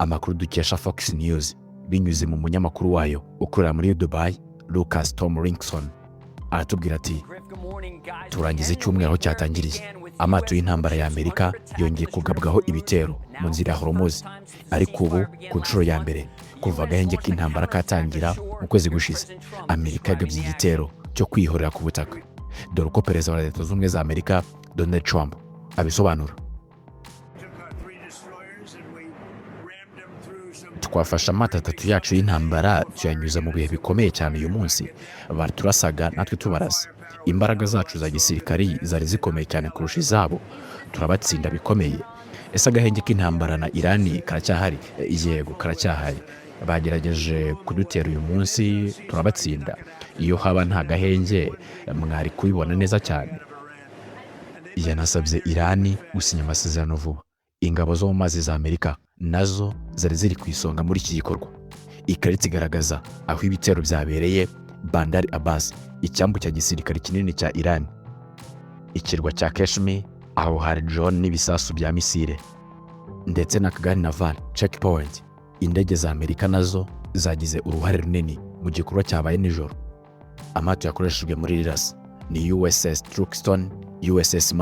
Amakuru dukesha Fox News binyuze mu munyamakuru wayo ukorera muri Dubai, Lucas Tomlinson, aratubwira ati: "Turangiza icyumweru aho cyatangiriye. Amato y'intambara ya Amerika yongeye kugabwaho ibitero mu nzira ya Hormuz, ariko ubu ku nshuro ya mbere kuva agahenge k'intambara katangira mu kwezi gushize, Amerika yagabye igitero cyo kwihorera ku butaka." Dore uko Perezida wa Leta Zunze Ubumwe za Amerika, Donald Trump, abisobanura. Took our three destroyers and we rammed them through some "Twafashe amato atatu yacu y'intambara, tuyanyuza mu bihe bikomeye cyane uyu munsi. Baturasaga, natwe tubarasa. Imbaraga zacu za gisirikari zari zikomeye cyane kurusha izabo, turabatsinda bikomeye. Ese agahenge k'intambara na Irani karacyahari? Yego, karacyahari. Bagerageje kudutera uyu munsi, turabatsinda. Iyo haba nta gahenge, mwari kubibona neza cyane." Yanasabye Irani gusinya amasezerano vuba. Ingabo zo mu mazi za Amerika nazo zari ziri ku isonga muri iki gikorwa. Ikarita igaragaza aho ibitero byabereye: Bandar Abbas, icyambu cya gisirikare kinini cya Iran, ikirwa cya Qeshm, aho hari drone n'ibisasu bya misile, ndetse na Kagari Naval Checkpoint. Indege za Amerika nazo zagize uruhare runini mu gikorwa cyabaye nijoro. Amato yakoreshejwe muri rirasa ni USS Truxtun, USS